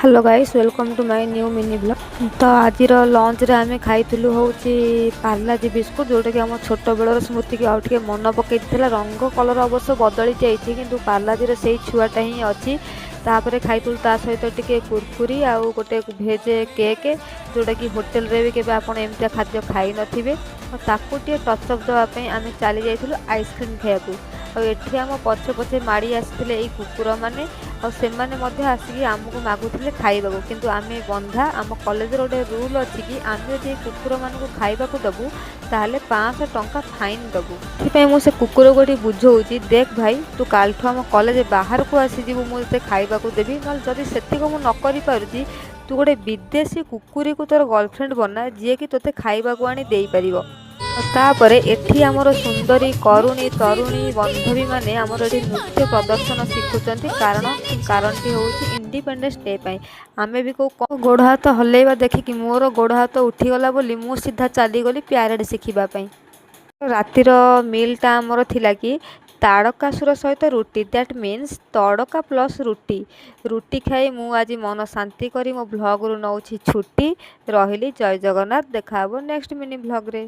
Hello guys, welcome to my new mini vlog। ତ ଆଜିର ଲଞ୍ଚରେ ଆମେ ଖାଇଥିଲୁ ହେଉଛି ପାର୍ଲାଜି ବିସ୍କୁଟ୍, ଯେଉଁଟାକି ଆମ ଛୋଟବେଳର ସ୍ମୃତିକୁ ଆଉ ଟିକେ ମନେ ପକାଇ ଦେଇଥିଲା। ରଙ୍ଗ କଲର୍ ଅବଶ୍ୟ ବଦଳି ଯାଇଛି, କିନ୍ତୁ ପାର୍ଲାଜିର ସେଇ ଛୁଆଟା ହିଁ ଅଛି। ତାପରେ ଖାଇଥିଲୁ ତା ସହିତ ଟିକେ କୁରକୁରି ଆଉ ଗୋଟେ ଭେଜ୍ କେକ୍, ଯେଉଁଟାକି ହୋଟେଲରେ ବି କେବେ ଆପଣ ଏମିତିଆ ଖାଦ୍ୟ ଖାଇନଥିବେ। ଆଉ ତାକୁ ଟିକେ ଟଚଅପ୍ ଦେବା ପାଇଁ ଆମେ ଚାଲି ଯାଇଥିଲୁ ଆଇସ୍କ୍ରିମ୍ ଖାଇବାକୁ। ଆଉ ଏଠି ଆମ ପଛେ ପଛେ ମାଡ଼ି ଆସିଥିଲେ ଏଇ କୁକୁରମାନେ ଆଉ ସେମାନେ ମଧ୍ୟ ଆସିକି ଆମକୁ ମାଗୁଥିଲେ ଖାଇବାକୁ, କିନ୍ତୁ ଆମେ ବନ୍ଧା। ଆମ କଲେଜର ଗୋଟେ ରୁଲ୍ ଅଛି କି ଆମେ ଯଦି ଏଇ କୁକୁରମାନଙ୍କୁ ଖାଇବାକୁ ଦେବୁ, ତାହେଲେ 500 ଟଙ୍କା ଫାଇନ୍ ଦେବୁ। ସେଥିପାଇଁ ମୁଁ ସେ କୁକୁରକୁ ଏଠି ବୁଝଉଛି, ଦେଖ ଭାଇ, ତୁ କାଲିଠୁ ଆମ କଲେଜ ବାହାରକୁ ଆସିଯିବୁ, ମୁଁ ତତେ ଖାଇବାକୁ ଦେବି। ନହେଲେ ଯଦି ସେତିକ ମୁଁ ନ କରିପାରୁଛି, ତୁ ଗୋଟେ ବିଦେଶୀ କୁକୁରୀକୁ ତୋର ଗର୍ଲଫ୍ରେଣ୍ଡ ବନା, ଯିଏକି ତୋତେ ଖାଇବାକୁ ଆଣି ଦେଇପାରିବ। ତାପରେ ଏଠି ଆମର ସୁନ୍ଦରୀ କରୁଣୀ ତରୁଣୀ ବାନ୍ଧବୀମାନେ ଆମର ଏଠି ନୃତ୍ୟ ପ୍ରଦର୍ଶନ ଶିଖୁଛନ୍ତି। କାରଣଟି ହେଉଛି ଇଣ୍ଡିପେଣ୍ଡେନ୍ସ ଡେ ପାଇଁ ଆମେ ବି କେଉଁ ଗୋଡ଼ ହାତ ହଲେଇବା ଦେଖିକି ମୋର ଗୋଡ଼ ହାତ ଉଠିଗଲା ବୋଲି ମୁଁ ସିଧା ଚାଲିଗଲି ପ୍ୟାରେଡ଼ ଶିଖିବା ପାଇଁ। ରାତିର ମିଲ୍ଟା ଆମର ଥିଲା କି ତାଡ଼କାସୁର ସହିତ ରୁଟି, that means tadka plus ରୁଟି। ରୁଟି ଖାଇ ମୁଁ ଆଜି ମନ ଶାନ୍ତି କରି ମୋ ଭ୍ଲଗ୍ରୁ ନେଉଛି ଛୁଟି। ରହିଲି, ଜୟ ଜଗନ୍ନାଥ। ଦେଖା ହେବ ନେକ୍ସଟ ମିନି ଭ୍ଲଗ୍ରେ।